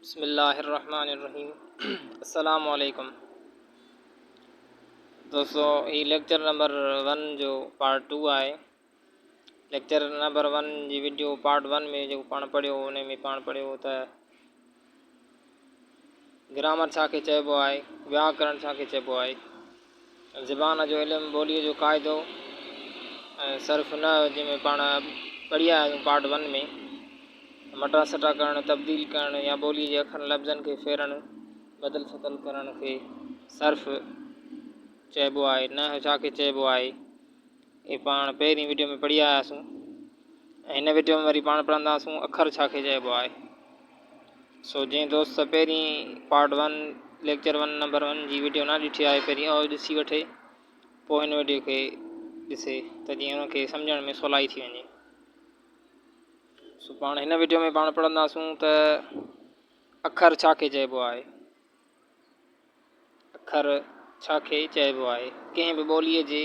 بسم الله الرحمن الرحيم السلام عليڪم دوستو هي ليڪچر نمبر ون جو پارٽ ٽو آهي ليڪچر نمبر ون جي وڊيو پارٽ ون ۾ جيڪو پاڻ پڙهيو ان ۾ پاڻ پڙهيو ته گرامر ڇا کي چئبو آهي وياڪرڻ ڇا کي چئبو آهي زبان جو علم، ٻوليء جو قاعدو ۽ صرف نحو جنهن ۾ پاڻ پڙهي آيا آهيون پارٽ ون ۾ مٽا سٽا ڪرڻ، تبديل ڪرڻ يا ٻوليء جي اکرن لفظن کي ڦيرڻ، بدل ستل ڪرڻ کي صرف چئبو آهي. نحو ڇا کي چئبو آهي اهي پاڻ پهرين وڊيو ۾ پڙهي آياسون ۽ هن وڊيو ۾ وري پاڻ پڙهنداسون اکر ڇا کي چئبو آهي. سو جنهن دوست پهرين part one lecture one number one جي وڊيو نه ڏٺي آهي پهرين اهو ڏسي وٺي پوء هن وڊيو کي ڏسي ته جيئن ان کي سمجهڻ ۾ سولائي ٿي وڃي. سو پاڻ هن وڊيو ۾ پاڻ پڙهنداسون ته اکر ڇا کي چئبو آهي. اکر ڇا کي چئبو آهي؟ ڪنهن به ٻوليء جي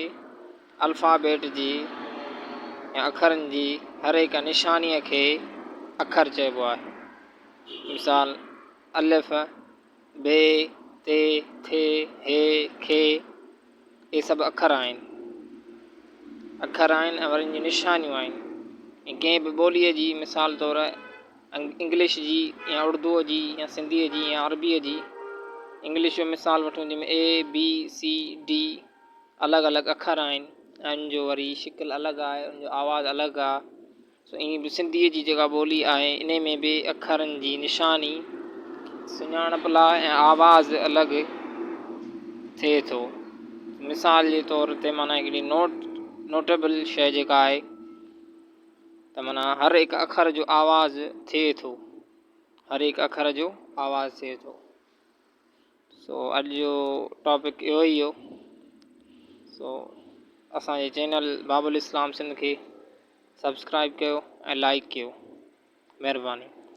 الفابيٽ جي يا اکرن جي هر هڪ نشانيء کي اکر چئبو آهي. مثال، الف، ب، ت، ٿ، ه، خ، اهي سڀ اکر آهن. اکر آهن ۽ وري ان جون نشانيون آهن ۽ ڪنهن به ٻوليء جي مثال طور انگلش جي يا اردوء جي يا سنڌيء جي يا عربيء جي انگلش جو مثال وٺون جنهن ۾ اي بي سي ڊي الڳ الڳ اکر آهن ۽ ان جو وري شڪل الڳ آهي ان جو آواز الڳ آهي سو ائين به سنڌيء جي جيڪا ٻولي آهي انهي ۾ به اکرن جي نشاني سڃاڻپ لاء ۽ آواز الڳ ٿئي ٿو مثال جي طور تي معنيٰ هڪڙي نوٽ نوٽيبل شيء جيڪا آهي ته معنيٰ هر هڪ اکر جو آواز ٿئي ٿو هر هڪ اکر جو آواز ٿئي ٿو سو اڄ جو ٽاپڪ اهو ئي هو سو اسانجي چينل باب الاسلام سنڌ کي سبسڪرائب ڪيو ۽ لائڪ ڪيو مهرباني.